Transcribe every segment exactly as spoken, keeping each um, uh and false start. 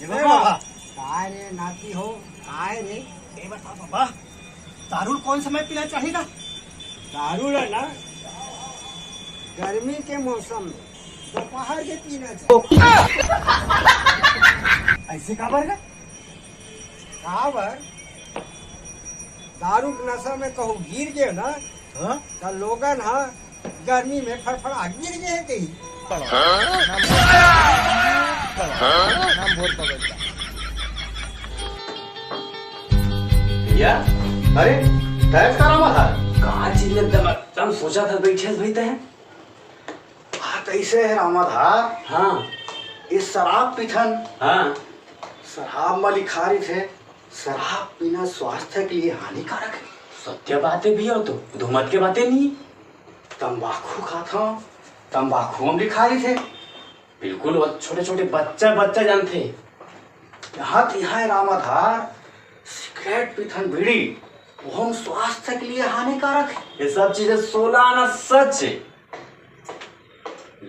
ए बाबा। काय रे नाती हो, काय रे? ए बता बाबा, दारू कौन समय पीना चाहिए? दारू ला ना गर्मी के मौसम में दोपहर के पीना चाहिए। ऐसे काबर रे? काबर? दारू के नशा में कहूँ गिर गए ना, हाँ? त लोगन ह गर्मी में फड़फड़ा गिर गए कहीं। भैया, अरे, तैं का रामा था? का चिल्लत दम, दम सोचा था, बैठे भाई तैं। बात ऐसे है रामा था। हाँ। ये शराब पीथन। हाँ। शराब में लिखा रही थे, शराब पीना स्वास्थ्य के लिए हानिकारक है। सत्य बात है भैया, वो तो धुमत के बातें नहीं। तंबाकू खाता हूँ, तंबाकू हम लिखा रही थे। बिल्कुल, वो छोटे-छोटे बच्चा, बच्चा जानथे। यहाँ तो यहाँ है रामाधार, सिगरेट पीथन बीड़ी, वो हम स्वास्थ्य के लिए हानिकारक है। ये सब चीजें सोला आना सच है।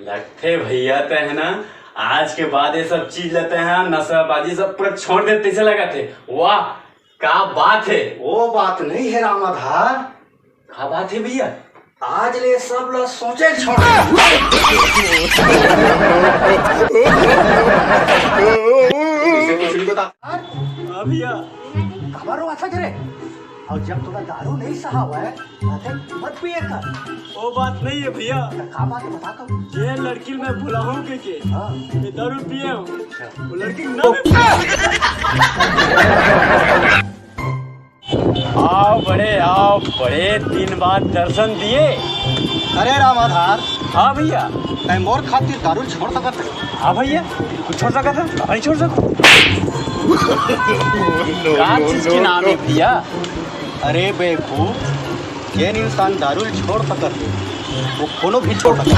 लगथे भैया तैं है ना, आज के बाद ये सब चीज लेते हैं, नशाबाजी सब पूरा छोड़ देते से लगा थे। वाह, का बात है। वो बात नहीं है रामाधार। का बात है भैया? आज ले सब ला सोचे छोड़। इसे कुछ नहीं बता। हाँ भैया। काबर रोवाथस रे? अउ जब तोला दारू नहीं सहावय, त मत पिए कर। वो बात नहीं है भैया। त का बात है बता तो। ये लड़की मैं बुलाऊं के, के? हाँ। मैं दारू पिए हूँ। अच्छा। वो लड़की ना आओ बड़े, आओ बड़े, दिन बाद दर्शन दिए। अरे रामाधार। हाँ भैया। तैं मोर खातिर दारू छोड़ सकत है? हाँ भैया, कुछ छोड़ सकत है, नहीं छोड़ सकत। का चीज के नाम है भैया? अरे बेवकूफ, जेन इंसान दारू छोड़ सकत है, वो कोनो भी छोड़ सकत है।